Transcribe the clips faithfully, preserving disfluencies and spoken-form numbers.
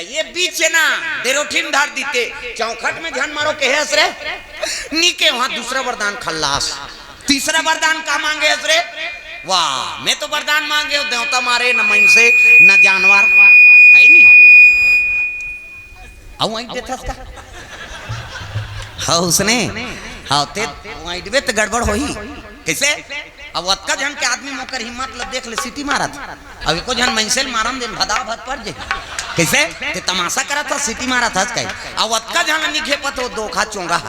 ये बीच हे ना, देरोठी म धर दीते, चौखट में झन मारो कहे हस रे। नी के वहां दूसरा वरदान खल्लास। तीसरा वरदान का मांगे हस रे? वाह, मैं तो वरदान मांगे हंव, देवता मारे, न मइनसे, न जानवर। हे नी? अउ वहीं देथस का? हाँ, उसने। हाँ, ते वहीं देबे त गड़बड़ होही। कइसे? अब ओतका झन के आदमी मोकर हिम्मत ल देख ले, सीटी मारत। अब एको झन मइनसे ल मारन दे न, भदा भद पर जाही। कइसे? ते तमाशा करत हस, सीटी मारत हस कहि। अब ओतका झन ल नी घेपत हो, दोखा चोंगा।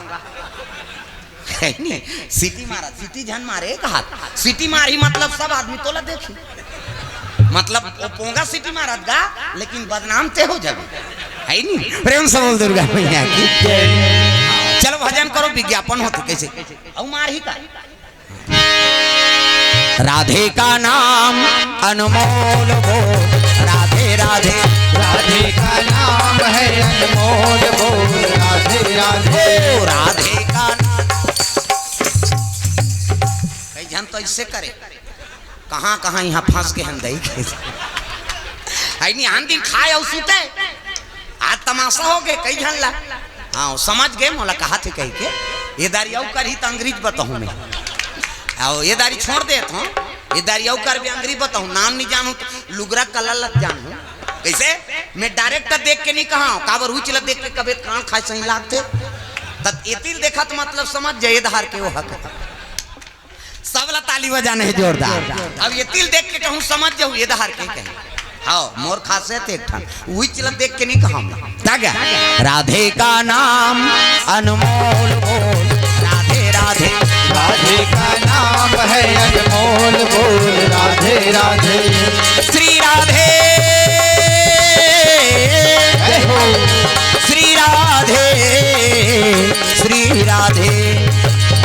हे नी, सीटी मारत, सीटी झन मारे कहात। सीटी मारही मतलब सब आदमी तोला देखही। मतलब वो पोंगा सीटी मारत गा, लेकिन बदनाम ते हो जाबे। हे नी? प्रेम से बोल दुर्गा मैया की। चलो भजन करो, विज्ञापन होथे कइसे? अउ मारही का? राधे का नाम अनमोल बोल, राधे राधे। राधे का नाम है अनमोल बोल, राधे राधे। ओ राधे का नाम। कई झन तो अइसे करे, कहाँ कहाँ इहाँ फंस के हन दई। हे नी, आन दिन खाय अउ सुते, आज तमाशा होगे कई झन ला। हाँ, समझ गे मोला कहाथे कहिके। ये दारी अउ करही त अंग्रेजी बताहूँ मैं। अउ ये दारी छोड़ देत हंव। ये दारी अउ करबे अंग्रेजी बताहूँ। नाम नी जानहूँ त लुगरा कलर ल जानहूँ। कइसे? मैं direct देख के नी कहांव, काबर उहिच ल देख के कबे कान खाय सही लागथे। त एती ल देखत मतलब समझ जा, ये धार के वो हक। सब ला ताली बजाना हे जोरदार। अब एती ल देख के कहूँ समझ जाहू, ये धार के कहे। हाँ, मोर खासियत एक ठन, उहिच ल देख के नी कहांव। राधे का नाम अनमोल बोल, राधे राधे। राधे का नाम है अनमोल बोल, राधे राधे। श्री राधे। जय हो। श्री राधे। श्री राधे।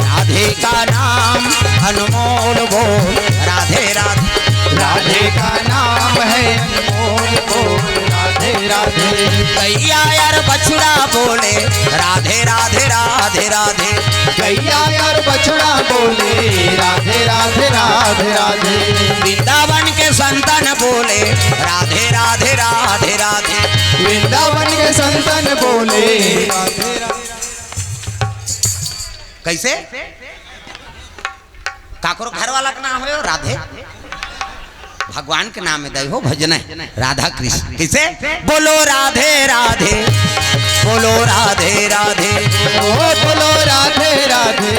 राधे का नाम अनमोल बोल, राधे राधे। राधे का नाम है अनमोल बोल, राधे राधे। गैया अउ बछड़ा बोले, राधे राधे राधे राधे। गैया अउ बछड़ा बोले, राधे राधे राधे राधे। वृंदावन के संतन बोले, राधे राधे राधे राधे। वृंदावन के संतन बोले, राधे राधे। कइसे? काकरो घर वाला के नाम होय राधे? भगवान के नाम में दई हो भजन हे, राधा कृष्ण। कइसे? बोलो राधे राधे, बोलो राधे राधे। ओ बोलो राधे राधे,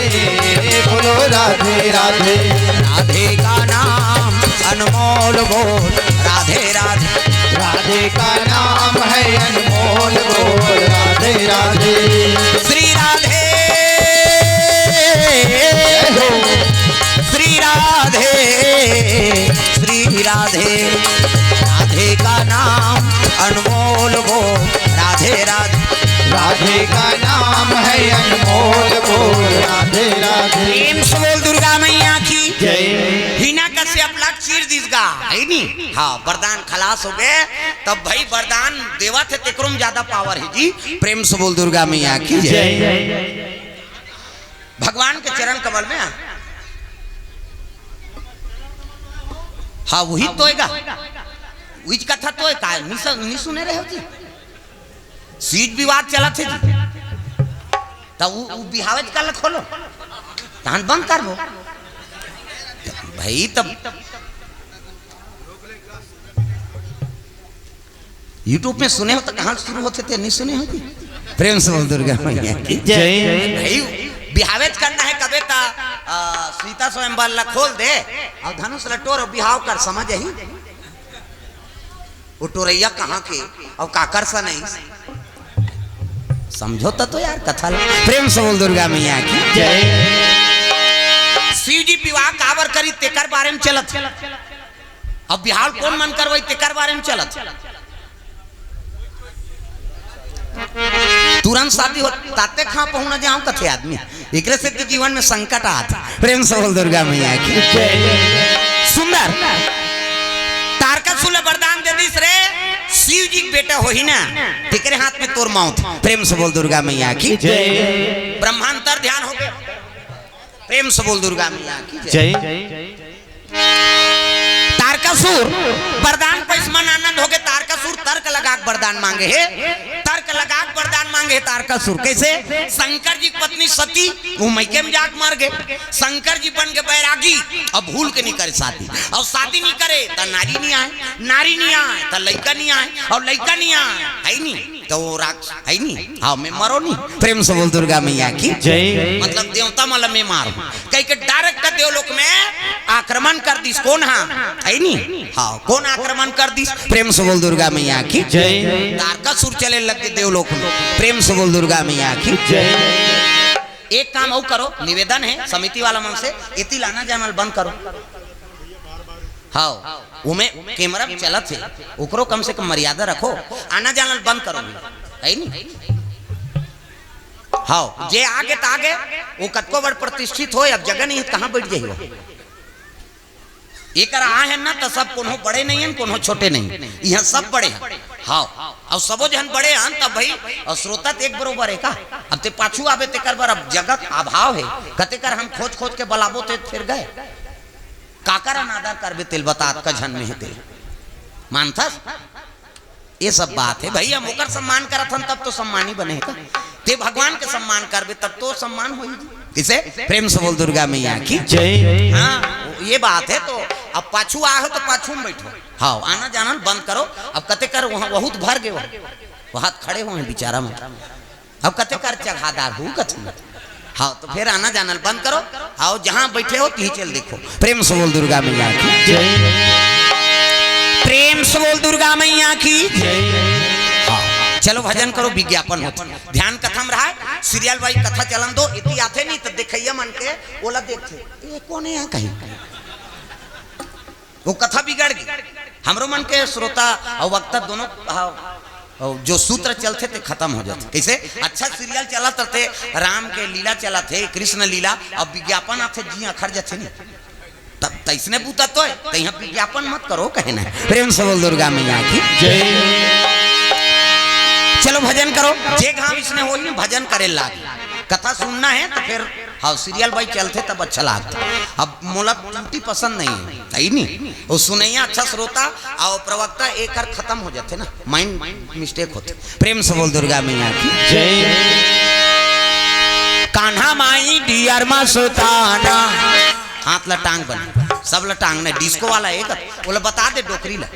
बोलो राधे राधे। राधे का नाम अनमोल बोल, राधे राधे। राधे का नाम है अनमोल बोल, राधे राधे। श्री राधे। जय हो। श्री राधे। श्री राधे। राधे का नाम अनमोल बोल, राधे राधे। राधे का नाम है अनमोल बोल, राधे राधे। प्रेम से बोल दुर्गा मैया की। जय। हिरण्यकश्यप ला चीर दिस गा, हे नी? हाँ, वरदान खलास होगे। तब भाई वरदान देवत हे, तेकरो म ज्यादा power हे जी। प्रेम से बोल दुर्गा मैया की जय। जय। भगवान के चरण कमल में आ। हाँ, उही तो हे गा। उहीच कथा तो हे का? नी स-, नी सुने रहे हो जी? सीज विवाद चलत हे जी। त उ, उ बिहावेच काला खोलो। तहन बंद करबो। भाई तब YouTube में सुने हो त कहाँ शुरू होथे ते नी सुने हो जी? प्रेम से बोल दुर्गा मैया की जय। भाई बिहावेच करना हे कबे त, आ, सीता स्वयंवर ला खोल दे अउ धनुष ला टोर अउ बिहाव कर, समझ ही। वो टोरैया कहाँ के अउ काकर सन हे? समझो त, तो यार कथा ला। प्रेम से बोल दुर्गा मैया की जय। शिव जी विवाह काबर करी तेकर बारे में चलत। अब बिहाव कोन मन करवाई तेकर बारे में चलत। तुरंत शादी हो, ताते कहाँ पहुँच जाओ कथे आदमी। एकरे से तो जीवन में संकट आत। प्रेम से बोल दुर्गा मैया की। सुंदर। तारकासुर ला वरदान दे दिस रे, शिव जी के बेटा होही ना, तेकरे हाथ में तोर मौत। प्रेम से बोल दुर्गा मैया की। जय। ब्रह्मांतर ध्यान होगे। प्रेम से बोल दुर्गा मैया की जय। जय। तारकासुर वरदान पाइस, मन आनंद होगे। तारकासुर तारकासुर तर्क लगा के वरदान मांगे हे, तर्क लगा के वरदान मांगे हे तारकासुर। कैसे? शंकर जी की पत्नी सती, वो मइके में जाके मर गए। शंकर जी बन के बैरागी, अब भूल के नहीं करे शादी, और शादी नहीं करे तो नारी नहीं आए, नारी नहीं आए तो लइका नहीं आए, और लइका नहीं आए, है नहीं तो वो राक्ष है नहीं। हाँ, मैं मरो नहीं। प्रेम से बोल दुर्गा मैया की जय। मतलब देवता मन ला मैं मारूं कह के डायरेक्ट देवलोक में आक्रमण कर दिस। कौन? हाँ, है नहीं। हाँ, कौन आक्रमण कर दिस? प्रेम से बोल दुर्गा मैया की जय। तारकासुर चले लग गए देवलोक में। प्रेम से बोल दुर्गा मैया की जय। एक काम अउ करो, निवेदन है समिति वाला मन से, एती लाना जाना ल बंद करो। हाँ, उमे कैमरा चलत हे, ओकरो कम से कम मर्यादा रखो, आना जाना ल बंद करो, है नहीं? हाँ, जे आगे त आगे, वो कतको बड़ प्रतिष्ठित हो, अब जगह नहीं है, कहाँ बैठ जाही वो? एकर आ है ना, तो सब कोनो बड़े नहीं है, कोनो छोटे नहीं, यहाँ सब बड़े हैं। हाँ, और सबो जन बड़े हैं, तब भाई, और श्रोता तो एक बरोबर है का? अब ते पाछू आबे, तेकर बर अब जगह अभाव है, कते कर हम खोज खोज के बलाबो, ते फिर गए। काकर अनादर करबे तेल बतात का झन में हे तेल। मानथस? ये सब बात है भैया, हम ओकर सम्मान करत हन तब तो सम्मानी बने हे का? ते भगवान के सम्मान करबे तब तो सम्मान होही। किसे? प्रेम से बोल दुर्गा मैया की जय। हाँ, ये बात है। तो अब पाछू आए हो तो पाछू में बैठो। हाँ, आना जाना बंद करो। अब कते कर वहाँ बहुत भर गए हो, वहाँ खड़े हुए हैं बेचारा में। अब कते कर चढ़ादार हूँ कथी? हाँ, तो फिर आना जाना बंद करो। आओ, जहाँ बैठे हो, तिही चल देखो। प्रेम से बोल दुर्गा मैया की जय। प्रेम से बोल दुर्गा मैया की जय। हाँ, चलो भजन करो, विज्ञापन होत। ध्यान कथा में रहा है, सीरियल वाइज कथा चलन दो। एती आथे नहीं तो देखइया मन के ओला देखथे, ये कौन है यहाँ कहीं? वो कथा बिगड़ गई। हमरो मन के श्रोता और वक्ता दोनों, हाँ, और जो सूत्र चलथे ते खत्म हो जाथे। कैसे? अच्छा सीरियल चलत रथे, राम के लीला चलत हे, कृष्ण लीला, अब विज्ञापन आथे, जी अखर जाथे नहीं। तब तैसने बूता तो है, तो यहाँ विज्ञापन मत करो, कहे ना। प्रेम से बोल दुर्गा मैया की जय। चलो भजन करो, जे घाम इसने होई ना, भजन करे लाग। कथा सुनना है तो फिर, हाँ, सीरियल वाइज चलथे तब अच्छा लागथे। अब मोला त्रुटि पसंद नहीं है, है नहीं। वो सुनैया अच्छा श्रोता और प्रवक्ता एक हर खत्म हो जाथे ना, माइंड मिस्टेक होथे। प्रेम से बोल दुर्गा मैया की जय। कान्हा माई डियर मस्ताना, हाथ ला टांग बन, सब ला टांग ने, डिस्को वाला एक, ओला बता दे डोकरी ला।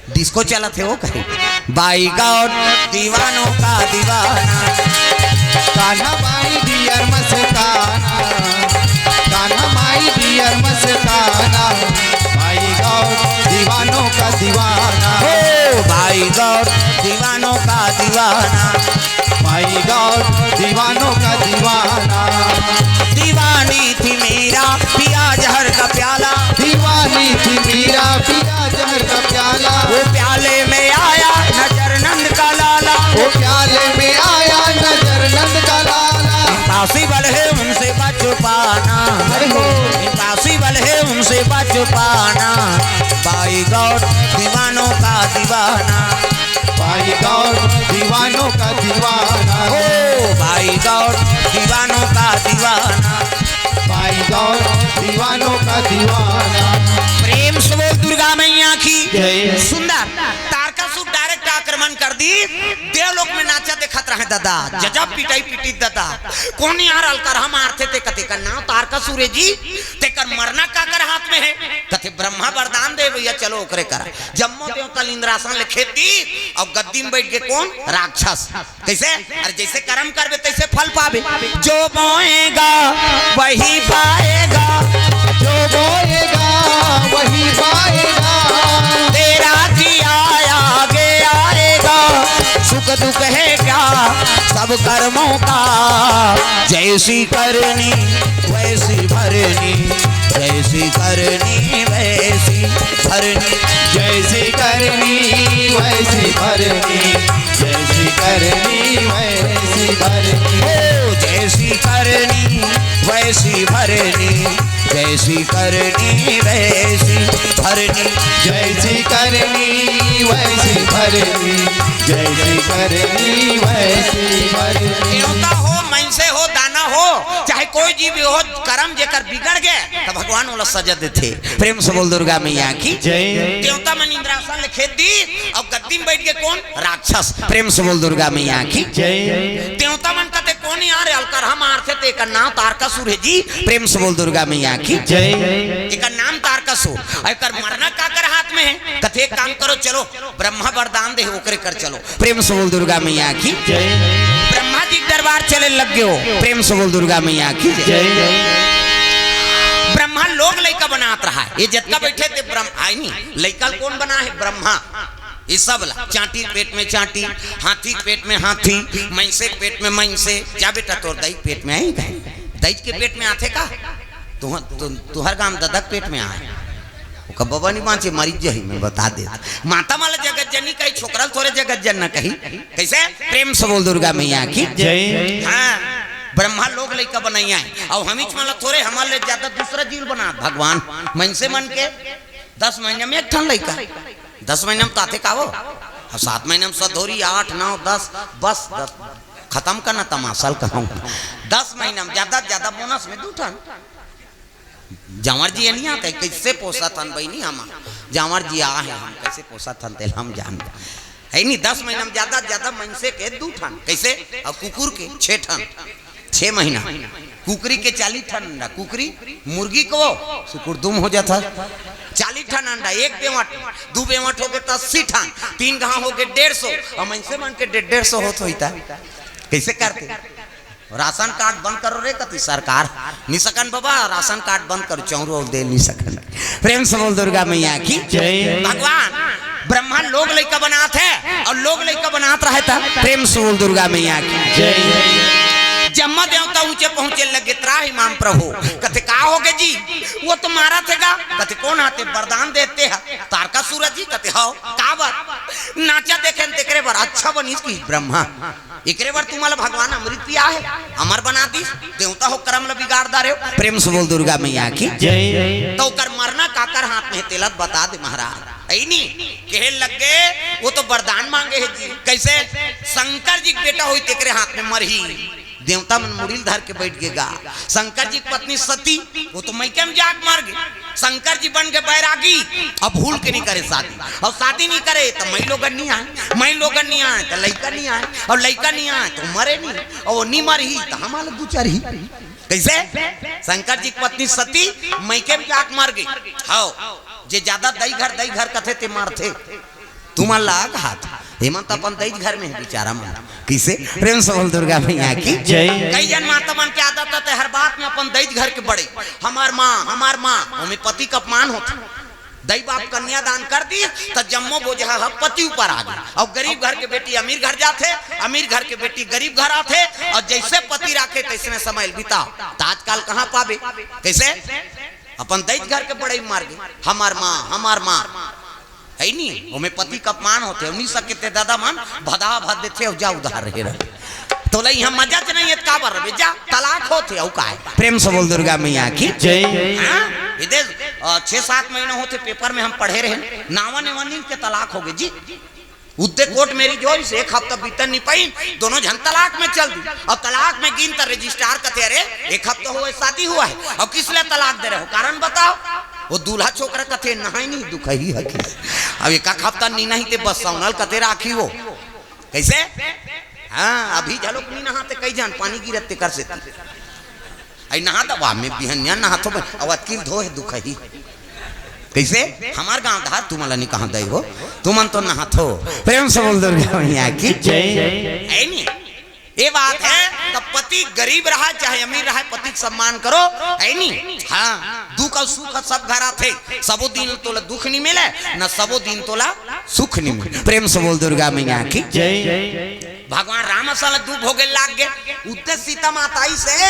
डिस्को चलत हे वो कहीं। बाई गौर दीवानों का दीवाना। कान्हा माई डियर मस्ताना, कान्हा माई डियर मस्ताना, भाई गौर दीवानों का दीवाना। हो भाई गौर दीवानों का दीवाना। भाई गौर दीवानों का दीवाना। दीवानी थी मेरा पिया जहर का प्याला। दीवानी थी मेरा पिया जहर का प्याला। वो प्याले में आया नजर नंद का लाला। वो प्याले में आया नजर नंद का लाला। इम्पॉसिबल है उनसे बच पाना। अरे हो। इम्पॉसिबल है उनसे बच पाना। बाई गॉड दीवानों का दीवाना। बाई गॉड दीवानों का दीवाना। ओ बाई गॉड दीवानों का दीवाना। बाई गॉड दीवानों का दीवाना। प्रेम से बोल दुर्गा मैया की जय। सुंदर। तारकासुर डायरेक्ट आक्रमण कर दी। देवलोक में नाचा देखत रहे दादा, जजब पिटाई पिटी दादा। कोन यार अलकरहा मारथे ते कथे का नाव तारकासुर हे जी, तेकर मरना काकर हाथ में है? कथे ब्रह्मा वरदान दे भैया, चलो ओकरे करा। जम्मो देवता ल इंद्रासन ले खेद दी, और गद्दी में बैठ के कोन? राक्षस। कैसे? अरे जैसे कर्म करबे तैसे फल पाबे। जो बोएगा वही पाएगा। जो बोएगा वही पाएगा। तेरा किया आगे आएगा। सुख दुख है क्या सब कर्मों का। जैसी करनी वैसी भरनी। जैसी करनी वैसी भरनी। जैसी करनी वैसी भरनी। जैसी करनी वैसी भरनी। ओ जैसी करनी वैसी भरनी। जैसी करनी वैसी भरनी। जैसी करनी वैसी भरनी। जैसी करनी वैसी भरनी। देवता हो, मनसे हो, दानव हो, चाहे कोई जीव हो, करम जेकर बिगड़ गे, त भगवान ओला सजा देथे। प्रेम से बोल दुर्गा मैया की। जय। देवता मन इंद्रासन ल खेद दिस, अउ गद्दी म बइठ गे कोन? राक्षस। प्रेम से बोल दुर्गा मैया की। जय। देवता मन कथे, "कोन यार, अलकरहा मारथे, त एकर नाम तारकासुर हे जी।" प्रेम से बोल दुर्गा मैया की। जय। एकर नाम तारकासुर। अउ एकर मरना काकर हाथ में हे? कथे, "एक काम करो, चलो, ब्रह्मा वरदान दे, ओकरे कर चलो।" प्रेम से बोल दुर्गा मैया की। जय। ब्रह्मा जी के दरबार चले लग गयो। प्रेम से बोल दुर्गा मैया की। जय। ब्रह्मा लोग लइका बनात रहा हे। ये जतका बइठे ते ब्रह्मा, आय नी, लइका ल कोन बनाय हे? ब्रह्मा। ये सब ला, चांटी के पेट में चांटी, हाथी के पेट में हाथी, मइनसे के पेट में मइनसे। जा बेटा, तोर दई के पेट में आय का? दई के पेट में आथे का? तुह-, तु-, तुहर गांव ददा के पेट में आय। ओकर बबा नी बांचे, मरी जाही, मैं बता देत। माता मन ल जगत जननी कही, छोकरा ल थोरे जगत जनना कही। कइसे? प्रेम से बोल दुर्गा मैया की। जय। हाँ, ब्रह्मा लोग लइका बनाय हे, अउ हमीच मन ल थोरे, हमर ले जादा दूसरा जीव बनात भगवान। मइनसे मन के दस महीना में एक ठन लइका, दस महीना में तो आथे का वो, अउ सात महीना में सधौरी, आठ, नौ, दस, बस दस, खतम करना तमाशा ल कहूँ। दस महीना में जादा से जादा बोनस में दू ठन। जांवर जी ये नहीं आते, कइसे पोसत हन बहिनी हम? जांवर जी आ हे, हम कइसे पोसत हन तेला हम जान। हे नी, दस महीना में जादा से जादा मइनसे के दू ठन, कइसे? अउ कुकुर के छे ठन, छे महीना। कुकरी के चालीस ठन अंडा, कुकरी, मुर्गी को सुकुरदुम हो जाता। चालीस ठन अंडा, एक बेवट, दू बेवट होगे त अस्सी ठन, तीन घांव होगे डेढ़ सौ, अउ मइनसे मन के डेढ़, डेढ़ सौ होत होही त कइसे करते? राशन कार्ड बंद करो रे, कथे सरकार। नी सकन बबा, राशन कार्ड बंद करो, चाउर अउ दे नी सकन। प्रेम से बोल दुर्गा मैया की। जय। भगवान ब्रह्मा लोग लइका बनात हे, अउ लोग लइका बनात रहे त प्रेम से बोल दुर्गा मैया की। जय। जम्मा देवता ऊंचे पहुंचे लगे, "त्राहि माम प्रभु।" कथे, "का होगे जी?" "वो तो मारत हे गा।" कथे, "कोन आथे वरदान देथे ह? तारकासुर जी?" कथे, "हव।" "काबर?" "नाचा देखेन तेकरे बर।" "अच्छा बनिस," कहिस ब्रह्मा। एकरे बर तुम्हां ल भगवान अमृत पिया हे, अमर बना दिस, देवता हो करम ल बिगाड़ डारे हो। प्रेम से बोल दुर्गा मैया की। जय। त ओकर मरना काकर हाथ में हे, तेला बता दे महाराज। अइनी, कहे लग गे, "वो तो वरदान मांगे हे जी।" कइसे? "शंकर जी के बेटा होही, तेकरे हाथ में मरही।" देवता मन मुड़ी ल धर के बइठ गे गा। शंकर जी के पत्नी सती, वो तो मइके में जाके मर गे। शंकर जी बन गे बैरागी, अब भूल के नी करे शादी, अउ शादी नी करे त मई लोगन नी आय, मई लोगन नी आय त लइका नी आय, अउ लइका नी आय त मरे नी, अउ वो नी मरही त हमन ल गुजरही। कइसे? शंकर जी के पत्नी सती मइके में जाके मर गे। हव, जे जादा दई घर, दई घर कथे ते मरथे। तुमन ला कहात, एमन त अपन दई घर में हे बिचारा मन। कइसे? प्रेम से बोल दुर्गा मैया की। जय। कई जन माता मन के आदत हे, हर बात में अपन दई घर के बड़े, "हमार माँ, हमार माँ", ओमे पति के अपमान होथे। दई बाप कन्यादान कर दिस, त जम्मो बोझा ह पति ऊपर आ गे। अउ गरीब घर के बेटी अमीर घर जाथे, अमीर घर के बेटी गरीब घर आथे, अउ जइसे पति राखे तइसने समय ल बिताव। त आजकल कहाँ पाबे? कइसे? अपन दई घर के बड़ई मार गे, "हमार माँ, हमार माँ।" हे नी, ओमे पति के अपमान होथे, नी सके ते ददा मन भदा भद देथे, अउ जा उधार रहे रहे। तोला इहाँ मजा च नहीं हे, त काबर रहे? जा, तलाक होथे, अउ काय? प्रेम से बोल दुर्गा मैया की। जय। हाँ? विदेश, अ, छह सात महीना होथे, paper में हम पढ़े रहे, नावा नेवा नींद के तलाक होगे जी। उद्दे court marriage होइस, एक हफ्ता बीतन नी पाइन, दोनों झन तलाक में चल दी। अब तलाक में गिन त registrar कथे, "अरे, एक हफ्ता हुआ है, शादी हुआ है, अब किस लिए तलाक दे रहे हो? कारण बताओ।" वो दूल्हा छोकरा कथे, "नहाय नहीं, दुखही हे कि।" अब एक हफ्ता नी नहाही ते बस सौनल कथे राखी वो। कइसे? हाँ, अभी घलोक नी नहाथे, कई झन पानी गिरत ते कर से। अई नहा दवा में बिहनिया नहाथो बे, अउ अतकिल धो हे दुखही। कइसे? हमार गांव धार तुमन ला नी कहां दई हो, तुमन तो नहाथो। प्रेम से बोल दुर्गा मैया की। जय। हे नी? ये बात हे, त पति गरीब रहा चाहे अमीर रहा, पति के सम्मान करो, हे नी? हाँ, दुख अउ सुख सब घर आथे, सबो दिन तोला दुख नी मिले, न सबो दिन तोला सुख नी मिले। प्रेम से बोल दुर्गा मैया की। जय। भगवान राम असन ल दू भोगे लाग गे। उद्दे सीता माता अइसे,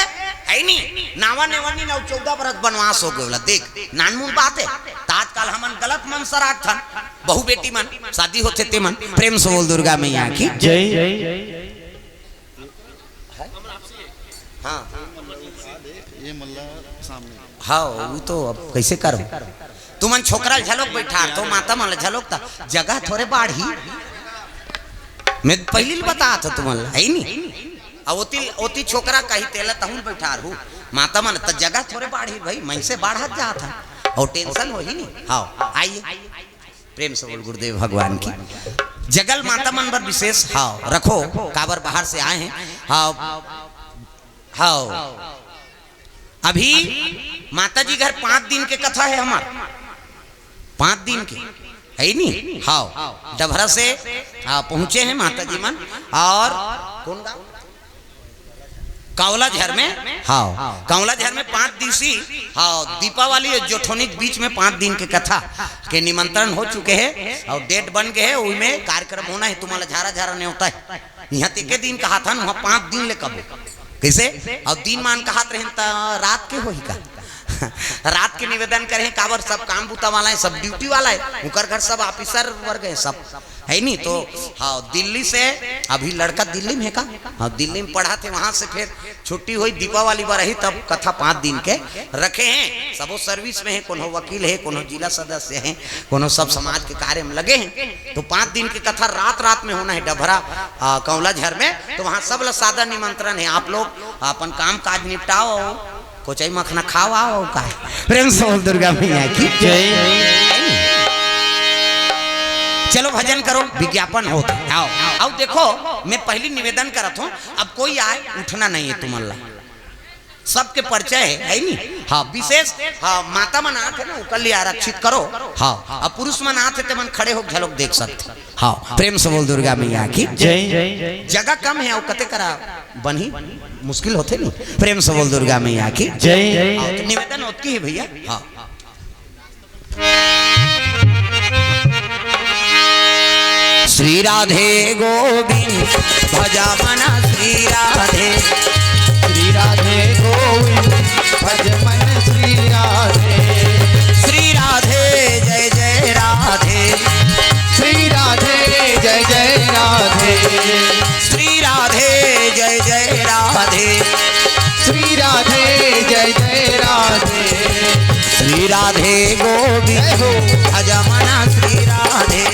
हे नी, नावा नेवा नी नौ चौदह बरस बनवास होगे ओला। देख, नानमुन बात हे। त आजकल हमन गलत मन सराखथन। बहू बेटी मन, शादी होथे ते मन। प्रेम से बोल दुर्गा मैया की। जय। हाँ। ये मल्ला सामने। हाँ, वो तो अब कइसे करो? तुमन छोकरा ल झलोक बइठारथो, माता मन ल झलोक, त जगह थोरे बाढ़ही। मैं पहिली ल बताथों तुमन ल, हे नी? अब ओती ओती छोकरा कही तेला तहुल बैठार हूँ। माता मन त जगह थोरे बाढ़ही भाई, मइसे बाढ़त जात हे। अउ टेंशन होही नी। हाँ, आइए। प्रेम से बोल गुरुदेव भगवान की। जगल माता मन बर विशेष हाँ रखो, काबर बाहर से आए हैं। हाँ, हाँ। अभी माता जी घर पाँच दिन के कथा हे हमर, पाँच दिन के, हे नी? हाँ, डभरा से हाँ पहुँचे हैं माता जी मन। अउ कौन गाँव? कांवला झर में, हाँ, कांवला झर में पाँच दिवसी, हाँ, दीपावली अउ जोठौनी के बीच में पाँच दिन के कथा के निमंत्रण हो चुके हे अउ date बन गे हे, ओही में कार्यक्रम होना हे। तुम्हारा झारा झारा नेवता हे, इहाँ तेके दिन कहाथन, उहाँ पाँच दिन ले कबो। कइसे? अउ दिन मान कहात रहेन त रात के होही का? रात के निवेदन करे हे, काबर सब काम बूता वाला हे, सब duty वाला हे, उनकर घर सब officer वर्ग हे सब। हे नी? तो हाँ, दिल्ली से, अभी लड़का दिल्ली में हे का? हाँ, दिल्ली में पढ़त हे, वहाँ से फिर छुट्टी होही, दीपावली बर आही, तब कथा पाँच दिन के रखे हे। सबो service में हे, कोनो वकील हे, कोनो जिला सदस्य हे, कोनो सब समाज के कार्य में लगे हे। तो पाँच दिन के कथा रात रात में होना हे डभरा, आ, कांवला झर में। तो वहाँ सब ला सादर निमंत्रण हे, आप लोग अपन काम काज निपटाओ। कोचई मखना खावा हो का? प्रेम से बोल दुर्गा मैया की जय। चलो भजन करो, विज्ञापन होत हे। आओ, आओ देखो, मैं पहली निवेदन करत हूँ, अब कोई आए, उठना नहीं हे तुमन ला। सबके परिचय हे, हे नी? हाँ, विशेष, हाँ, माता मन आत हे ना, ओकर लिए आरक्षित करो। हाँ, अब पुरुष मन आत हे, ते मन खड़े हो झलक देख सकते। हाँ, प्रेम से बोल दुर्गा मैया की जय। जगह कम हे, अउ कते करा बनही, मुश्किल होथे नी। प्रेम से बोल दुर्गा मैया की जय। हाँ, तो निवेदन ओतकी हे भैया। हाँ। श्री राधे गोविंद भज मन श्री राधे। श्री राधे गोविंद भज मन श्री राधे। श्री राधे जय जय राधे। श्री राधे जय जय राधे। श्री राधे जय जय राधे। श्री राधे जय जय राधे। श्री राधे गोविंद जय हो। भज मन श्री राधे।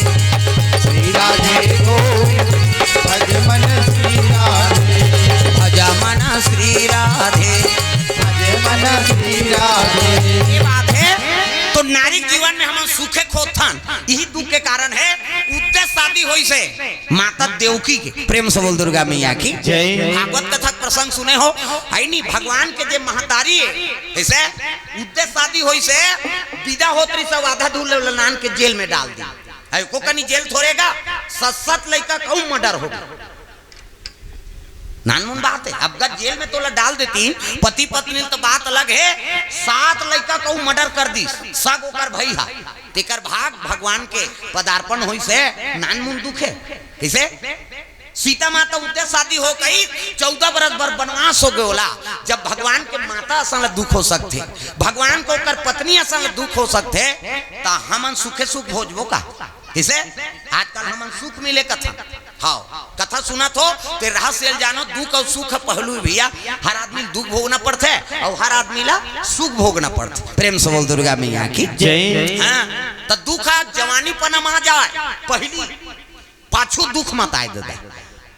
श्री राधे गोविंद भज मन श्री राधे। भज मन श्री राधे। भज मन श्री राधे। ये बात हे, तो नारी जीवन में हमन सुखे खोथन, यही दुख के कारण हे। उद्देश्य शादी होइस हे माता देवकी के। प्रेम से बोल दुर्गा मैया की जय। भागवत कथा के प्रसंग सुने हो, हे नी? भगवान के जे महतारी हे, जइसे उद्देश्य शादी होइस हे, बिदा होत रहिस हे, आधा दूर ले नान के जेल में डाल दी। हे, को कनी जेल थोरे गा, सत सत लइका के अउ murder हो गे। नानमुन बात हे, अब गा जेल में तोला डाल देतिस, पति पत्नी ल तो बात अलग हे, सात लइका के अउ murder कर दिस, सग ओकर भई हा, तेकर भाग भगवान के पदार्पण होइस हे, नानमुन दुख हे। कइसे? सीता माता उद्देश्य शादी हो गे, चौदह बरस बर बनवास हो गे ओला। जब भगवान के माता असन ला दुख हो सकथे, भगवान के ओकर पत्नी असन ला दुख हो सकथे, त हमन सुखे सुख भोजबो का? कइसे? आजकल हमन सुख मिले कथन। हाँ, कथा सुनत हो, ते रहस्य ल जानो, दुख अउ सुख पहलू भैया, हर आदमी ल दुख भोगना पड़थे अउ हर आदमी ला सुख भोगना पड़थे। प्रेम से बोल दुर्गा मैया की जय। हाँ, त दुख ह जवानी पना म आ जाए, पहली पाछू दुख मत आए ददा।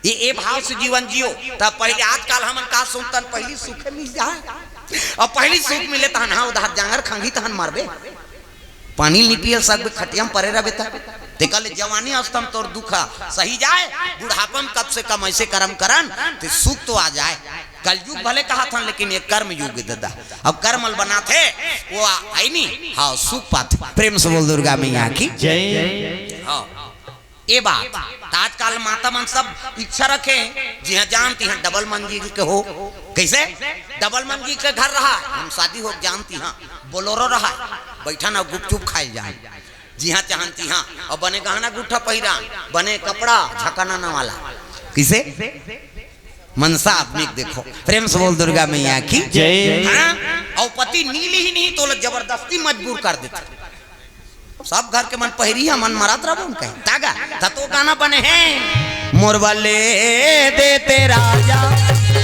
ये, ये भाव से जीवन जियो। त पहली, आजकल हमन का सुनथन, पहली सुखे मिल जाए, अउ पहली सुख मिले तहन हाँ उधार जांगर खंगी तहन मरबे। पानी नी पियल सकबे, खटिया में परे रहबे त। तेकर ले जवानी अवस्था में तोर दुख सही जाए, बुढ़ापा में कम से कम अइसे करम करन, ते सुख तो आ जाए। कलयुग भले कहाथन, लेकिन ये कर्म युग हे ददा। अब कर्म ल बनाथे, वो आ-, हे नी? हाँ, सुख पाथे। प्रेम से बोल दुर्गा मैया की जय। हाँ। ये बात, त आजकल माता मन सब इच्छा रखे, जिहाँ जान तिहाँ double मंजिल के हो। कइसे? Double मंजिल के घर रहा, हम शादी हो जान तिहाँ, Bolero रहा, बइठन अउ गुपचुप खाए जान, जिहाँ चाहन तिहाँ, अउ बने गहना गुट्ठा पहिरन, बने कपड़ा झकनाना वाला। कइसे? मनसा आदमी के देखो। प्रेम से बोल दुर्गा मैया की जय। हाँ? अउ पति नी लिही नहीं तो ओला जबरदस्ती मजबूर कर देथे। सब घर के मन पहिरी, हमन मरत रहबो कहे। तागा, त तो गाना बने हे। मोर बले देते राजा,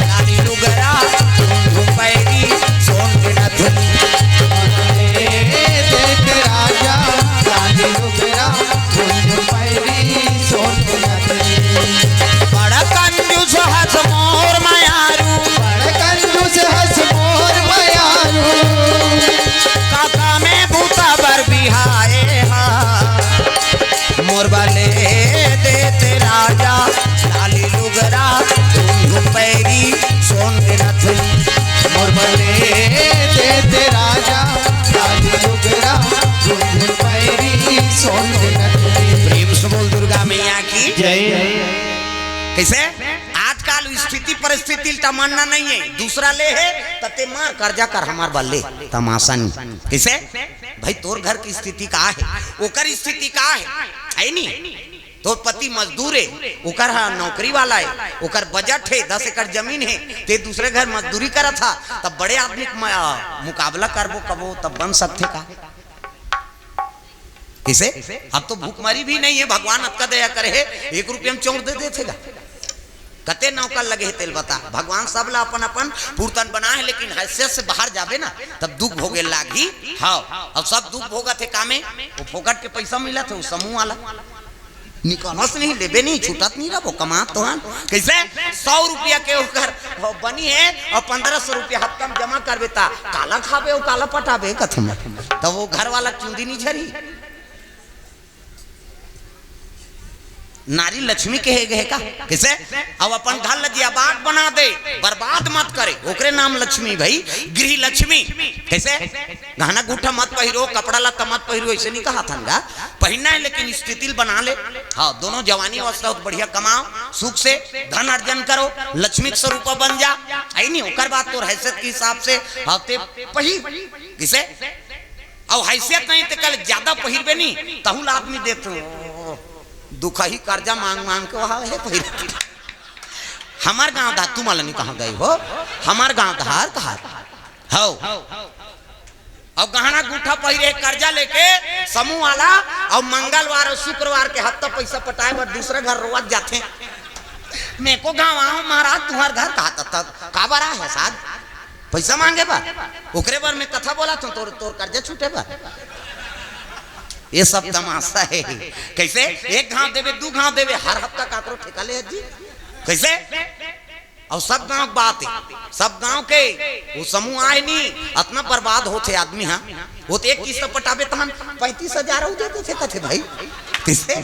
लाली लुगरा, झुम पैरी, सोन के नथुनी। मोर बले देते राजा, लाली लुगरा, झुम पैरी, सोन के नथुनी। बड़ा कंजूस हस मोर मैं रा, धुन धुन पैरी सोन नथनी। मोर बने दे दे राजा, काली लुगरा, धुन धुन पैरी सोन नथनी। प्रेम से बोल दुर्गा मैया की जय। कैसे? आजकल स्थिति परिस्थिति ल तमन्ना नहीं है, दूसरा ले है, त ते मार कर्जा कर, हमार बल ले, तमाशा नहीं। कैसे? भाई, तोर घर की स्थिति का है, ओकर स्थिति का है, है नी? तोर पति मजदूर है, ओकर हा नौकरी वाला है, ओकर बजट है, दस एकड़ जमीन है, ते दूसरे घर मजदूरी करत हा, तब बड़े आदमी के म-, मुकाबला करबो कबो, तब बन सकथे का? किसे? अब तो भूखमरी भी नहीं है, भगवान अतका दया करे है, एक रुपया में चौंर दे देथे गा। कते नौकर लगे हे तेल बता। भगवान सब ला अपन अपन पुरतन बना है, लेकिन हैसियत से बाहर जाबे ना, तब दुख भोगे लागही। हाँ, अब सब दुख भोगत हे कामे, वो फोकट के पैसा मिलत हे, वो समूह वाला निकालस नहीं, लेबे नहीं, छूटत नहीं रहो, कमात तो हन। कैसे? सौ रुपया के ओकर बनी है और पन्द्रह सौ रुपया हफ्ता में जमा करबे, ता काला खाबे और काला पटाबे कथे में, तब वो घर वाला चुंदी नहीं झरी। नारी लक्ष्मी कहे गए का? किसे? अब अपन घर ल जे आबाद बना दे, बर्बाद मत करे, ओकरे नाम लक्ष्मी भाई, गृह लक्ष्मी। कैसे? गहना गुठा मत पहिरो, कपड़ा लत्ता मत पहिरो, ऐसे नहीं कहा था ना। पहनना है लेकिन स्थिति ल बना ले। हाँ, दोनों जवानी अवस्था हो तो बढ़िया कमाओ, सुख से, धन अर्जन करो, लक्ष्मी के स्वरूप बन जा। आई नहीं, ओकर बाद तोर हैसियत के हिसाब से, हाँ, ते पहिर। किसे? अउ हैसियत नहीं ते कल ज्यादा पहिरबे नहीं, तहु ला आदमी देख तो दुखही कर्जा मांग मांग के वहा है पहिर। हमार गांव धार, तुम वाला नहीं कहा गई हो, हमार गांव धार कहा हो। अब गहना गुठा पहिरे कर्जा लेके समूह वाला, और मंगलवार और शुक्रवार के हफ्ता पैसा पटाए बर दूसरे घर रोवत जाथे। मैं को गांव आओ महाराज, तुम्हार घर कहा था तब काबर आए है साथ पैसा मांगे बर, ओकरे बर मैं कथा बोला था, तोर, तोर कर्जा छूटे बर। ये सब तमाशा है। कैसे? एक घाव देवे, दू घाव देवे, हर हफ्ता काकरो ठेका ले जी। कैसे? और सब गांव के बात है, सब गांव के वो समूह आए नहीं, अतना बर्बाद होथे आदमी। हाँ, वो तो एक किस्त पटाबे तहन पैंतीस हजार हो देते थे, कथे भाई। किसे?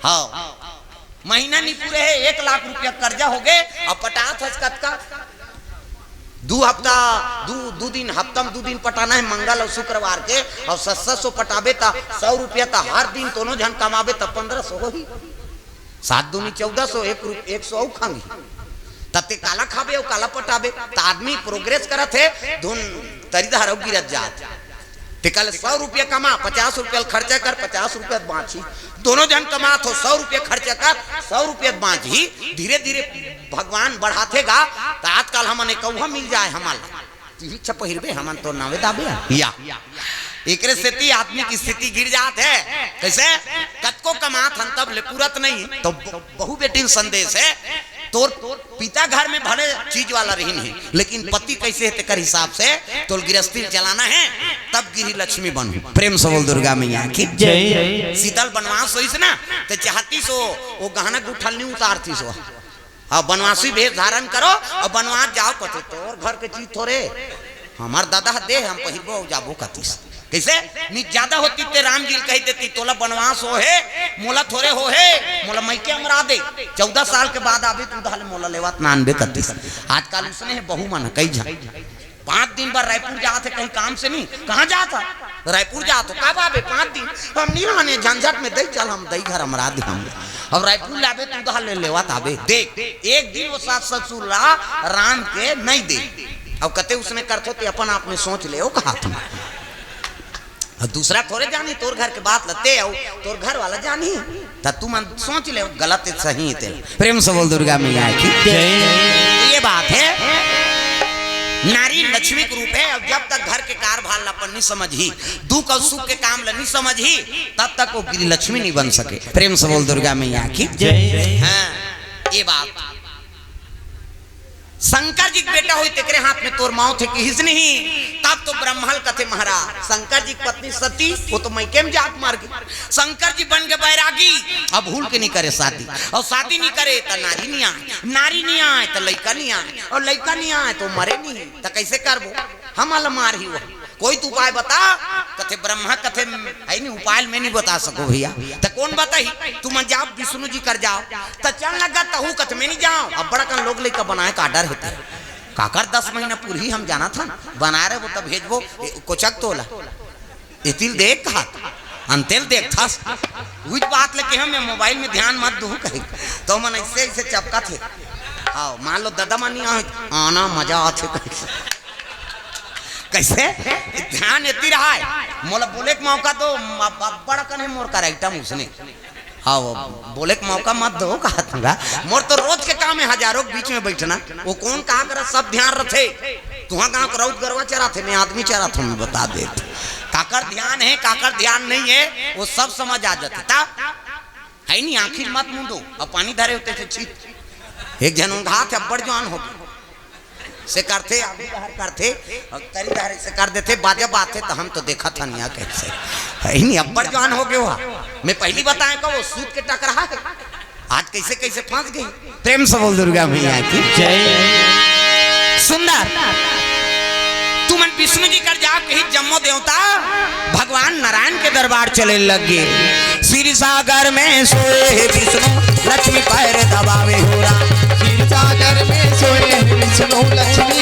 हाँ, महीना नहीं पूरे है, एक लाख रुपया कर्जा हो गए, अब पटात हस कतका? दू हफ्ता, दू, दू दिन, हफ्ता में दू दिन पटाना है, मंगल और शुक्रवार के, और सत्सत सौ पटाबे ता सौ रुपया ता हर दिन दोनों झन कमाबे ता पन्द्रह सौ होही। सात दूनी चौदह सौ, एक रुप-, एक सौ अउ खांगी। तब ते काला खाबे अउ काला पटाबे? त आदमी प्रोग्रेस करत हे, धुन तरी धार अउ गिरत जात। ते कल सौ रुपया कमा, पचास रुपया ल खर्चा कर, पचास रुपया त बांचही। दोनों झन कमात हो, सौ रुपया खर्चा कर, सौ रुपया त बांचही। धीरे धीरे भगवान बढ़ाथे गा, त आजकल हमन एकौहा मिल जाए हमन ला। तिही छपहिरबे, हमन तो नावे दाबे। या। एकरे सेती आदमी की स्थिति गिर जात हे। कैसे? कतको कमात हन तब ले पूरत नहीं। तो ब-, बहू बेटी ल संदेश हे, तोर पिता घर में भले चीज वाला रहिन हे, लेकिन पति कैसे हे तेकर हिसाब से तोर गिरस्ती ल चलाना हे, तब गृह लक्ष्मी बनहू। प्रेम से बोल दुर्गा मैया की जय। सीतल बनवास होइस ना, ते चाहतिस ओ, ओ गहना गुठा ल नहीं उतारतिस ओ। अब बनवासी भेष धारण करो अउ बनवास जाओ, कथे, "तोर घर के चीज थोरे, हमर ददा ह दे, हम पहिरबो अउ जाबो," कतिस। कइसे? नी जादा होती ते राम जी ल कहि देती, "तोला बनवास हो हे, मोला थोरे हो हे, मोला मइके अमरा दे, चौदह साल के बाद आबे, तू दहा ले मोला लेवा त ना आनबे," कतिस। आजकल उसने हे बहू मन ह, कई झन। पाँच दिन बर रायपुर जात हे कहीं काम से नहीं। कहाँ जात हे? रायपुर जात हो। का बाबे पाँच दिन? हम नहीं रहने झंझट में, दई चल हम दई घर अमरा दे हम। अब रायपुर लाबे तू दहा ले लेवा ताबे। देख, एक दिन वो सास ससुर ला रांध के नहीं दे। अब कते उसने करथो ते अपन आप में सोच ले, वो कहा तुम। अउ दूसरा थोरे जानी तोर घर के बात लते अउ तोर घर वाला जानी। त तुमन सोच ले गलत हे सही हे तेला। प्रेम से बोल दुर्गा मैया की जय। ये बात हे, नारी लक्ष्मी के रूप हे अउ जब तक घर के कारभार ला अपन नहीं समझही, दुख अउ सुख के काम ला नहीं समझही, तब तक वो गृह लक्ष्मी नहीं बन सके। प्रेम से बोल दुर्गा मैया की जय। हाँ, ये बात। शंकर जी के बेटा होई तेकरे हाथ में तोर मौत हे किहिस नहीं। तब तो ब्रह्मा ल कथे महाराज, शंकर जी की पत्नी सती, वो तो मइके में जाके मर गई। शंकर जी बन के बैरागी, अब भूल के नहीं करे शादी, अउ शादी नहीं करे त नारी नहीं आए, नारी नहीं आए त लइका नहीं आए, अउ लइका नहीं आए त मरे नहीं, त कइसे करबो? हम अलमार ही वो। कोई तो उपाय बता। कथे ब्रह्मा, कथे है नहीं उपाय, मैं नहीं बता सको भैया। त कौन बताही? तुमन जाओ विष्णु जी कर जाओ। त चल लगा तहू, कथे मैं नहीं जाओ, अब्बड़ कन लोग लइका बनाए का डर हेते। काकर दस महीना पूरी हम जाना था, बना रहे वो तब भेजबो। ए, कोचक तोला एतिल देख कहा, अंतेल देख था। उही बात लेके हम मोबाइल में ध्यान मत दू कहे। तो मन ऐसे ऐसे चपका थे। आओ मान लो दादा मानी आ-, आना मजा आथे कहे। कैसे? ध्यान एती रहा है। मोला बोले के मौका दो, म-, ब-, बड़ा कने मोर कर आइटम उसने। हाँ, वो बोले के मौका मत दो, कहा तुमरा। मोर तो रोज के काम है, हजारों के बीच में बैठना। वो कौन कहा कर सब ध्यान रथे। तुहा गांव के राउत गरवा चराथे, मैं आदमी चराथे, मैं बता दे। काकर ध्यान है, काकर ध्यान नहीं है, वो सब समझ आ जाथे। ता है नहीं, आंखी मत मुंदो, अब पानी धरे होते थे छीत। एक जन उंघा थे, अब्बड़ जवान हो गए। से करथे, आगू डहर करथे, अउ तरी डहर से कर देथे, बाजा बात है, तो हम तो देखा था नहीं, कैसे है नहीं, अब्बड़ जवान हो गए हुआ। मैं पहली बताए का वो सूत के टकरा है, आज कैसे कैसे फंस गई। प्रेम से बोल दुर्गा मैया की जय। सुंदर, तुमन विष्णु जी कर जाओ कही, जम्मो देवता भगवान नारायण के दरबार चले लग गए। क्षीर सागर में सोए विष्णु, लक्ष्मी पैर दबावे हो राम। क्षीर सागर में सोए विष्णु, लक्ष्मी